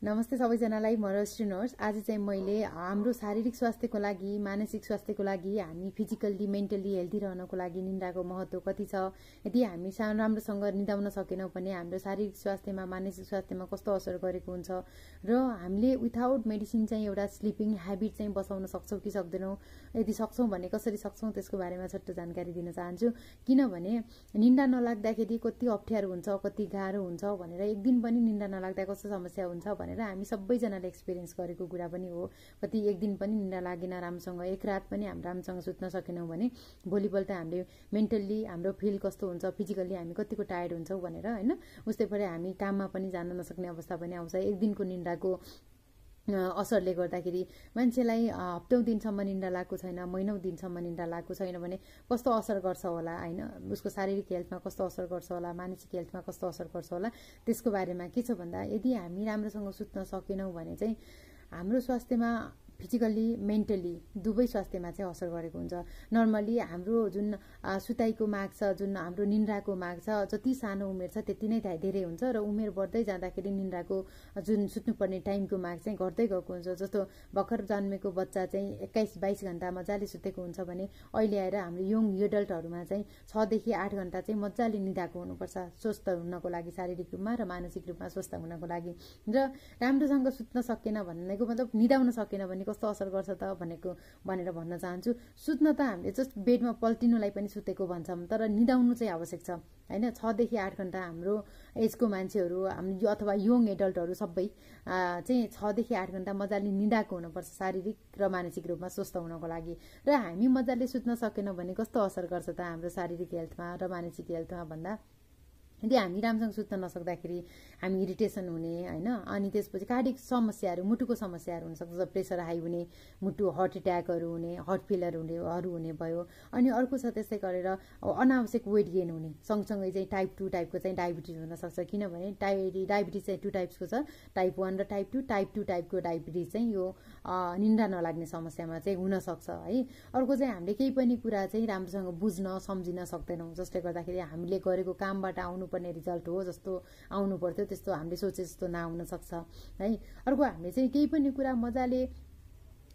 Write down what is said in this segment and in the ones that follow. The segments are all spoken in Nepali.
नमस्ते सबैजनालाई म रश्री नर्स। आज चाहिँ मैले हाम्रो शारीरिक स्वास्थ्यको लागि, मानसिक स्वास्थ्यको लागि, हामी फिजिकल्ली मेन्टल्ली हेल्दी रहनको लागि निन्द्राको महत्त्व कति छ, यदि हामी राम्रोसँग निदाउन सकेनौँ भने हाम्रो शारीरिक स्वास्थ्यमा, मानसिक स्वास्थ्यमा कस्तो असर गरेको हुन्छ र हामीले विथआउट मेडिसिन चाहिँ एउटा स्लिपिङ ह्याबिट चाहिँ बसाउन सक्छौँ कि सक्दैनौँ, यदि सक्छौँ भने कसरी सक्छौँ त्यसको बारेमा छोटो जानकारी दिन चाहन्छु। किनभने निन्दा नलाग्दाखेरि कति अप्ठ्यारो हुन्छ, कति गाह्रो हुन्छ भनेर, एक दिन पनि निन्दा नलाग्दा कस्तो समस्या हुन्छ भनेर हामी सबैजनाले एक्सपिरियन्स गरेको कुरा पनि हो। कति एक दिन पनि निन्दा लागेन राम्रोसँग, एक रात पनि हामी राम्रोसँग सुत्न सकेनौँ भने भोलिपल्ट हामीले मेन्टल्ली हाम्रो फिल कस्तो हुन्छ, फिजिकल्ली हामी कतिको टायर्ड हुन्छौँ भनेर, होइन। उस्तै परे हामी काममा पनि जान नसक्ने अवस्था पनि आउँछ। एक दिनको निन्दाको असरले गर्दाखेरि मान्छेलाई हप्तौँ दिनसम्म निन्दा लागेको छैन, महिनौँ दिनसम्म निन्दा लागेको छैन भने कस्तो असर गर्छ होला, होइन। उसको शारीरिक हेल्थमा कस्तो असर गर्छ होला, मानसिक हेल्थमा कस्तो असर गर्छ होला, त्यसको बारेमा के छ भन्दा, यदि हामी राम्रोसँग सुत्न सकेनौँ भने चाहिँ हाम्रो स्वास्थ्यमा फिजिकल्ली मेन्टल्ली दुवै स्वास्थ्यमा चाहिँ असर गरेको हुन्छ। नर्मली हाम्रो जुन सुताइको माग छ, जुन हाम्रो निन्द्राको माग छ, जति सानो उमेर छ त्यति नै धेरै हुन्छ र उमेर बढ्दै जाँदाखेरि निन्द्राको जुन सुत्नुपर्ने टाइमको माग चाहिँ घट्दै गएको हुन्छ। जस्तो भर्खर जन्मेको बच्चा चाहिँ 21-22 घन्टा मजाले सुतेको हुन्छ भने अहिले आएर हाम्रो यङ एडल्टहरूमा चाहिँ 6 देखि 8 घन्टा चाहिँ मजाले निदाएको हुनुपर्छ, स्वस्थ हुनको लागि, शारीरिक रूपमा र मानसिक रूपमा स्वस्थ हुनको लागि। र राम्रोसँग सुत्न सकेन भनेको मतलब निदाउन सकेन भने कस्तो असर गर्छ त भनेर भन्न चाहन्छु। सुत्न त हामीले जस्ट बेडमा पल्टिनुलाई पनि सुतेको भन्छौँ, तर निदाउनु चाहिँ आवश्यक छ, होइन। 6 देखि 8 घन्टा हाम्रो एजको मान्छेहरू, हाम्रो अथवा यङ एडल्टहरू सबै चाहिँ 6 देखि 8 घन्टा मजाले निदाएको हुनुपर्छ शारीरिक र मानसिक रूपमा स्वस्थ हुनको लागि। र हामी मजाले सुत्न सकेनौँ भने कस्तो असर गर्छ त हाम्रो शारीरिक हेल्थमा र मानसिक हेल्थमा भन्दा, यदि हामी राम्रोसँग सुत्न नसक्दाखेरि हामी इरिटेसन हुने, होइन। अनि त्यसपछि कार्डिक समस्याहरू, मुटुको समस्याहरू हुनसक्छ, जस्तो प्रेसर हाई हुने, मुटु हार्ट एट्याकहरू हुने, हार्ट फेलर हुने भयो। अनि अर्को छ त्यस्तै गरेर अनावश्यक वेट गेन हुने, सँगसँगै चाहिँ टाइप 2 टाइपको चाहिँ डायबिटिज हुनसक्छ। किनभने डायबिटिज चाहिँ 2 टाइप्सको छ, टाइप 1 र टाइप 2। टाइप 2 टाइपको डायबिटिज चाहिँ यो निन्दा नलाग्ने समस्यामा चाहिँ हुनसक्छ, है। अर्को चाहिँ हामीले केही पनि कुरा चाहिँ राम्रोसँग बुझ्न सम्झिन सक्दैनौँ, जसले गर्दाखेरि हामीले गरेको कामबाट आउनुपर्ने रिजल्ट हो जस्तो आउनु पर्थ्यो त्यस्तो हामीले सोचे जस्तो नआउन सक्छ, है। अर्को हामीले चाहिँ केही पनि कुरा मजाले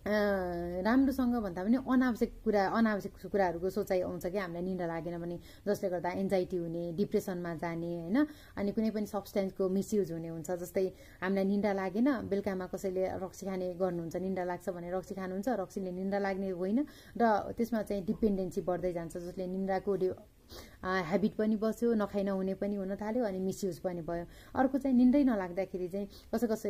राम्रोसँग भन्दा पनि अनावश्यक कुराहरूको सोचाइ आउँछ कि हामीलाई निन्दा लागेन भने, जसले गर्दा एन्जाइटी हुने, डिप्रेसनमा जाने, होइन। अनि कुनै पनि सब्सटेन्सको मिसयुज हुने हुन्छ। जस्तै हामीलाई निन्दा लागेन, बेलुकामा कसैले रक्सी खाने गर्नुहुन्छ, निन्दा लाग्छ भने रक्सी खानुहुन्छ, रक्सीले निन्दा लाग्ने होइन र त्यसमा चाहिँ डिपेन्डेन्सी बढ्दै जान्छ, जसले निन्द्राको ह्याबिट पनि बस्यो, नखाइ नहुने पनि हुन थाल्यो, अनि मिसयुज पनि भयो। अर्को चाहिँ निन्दै नलाग्दाखेरि चाहिँ कसै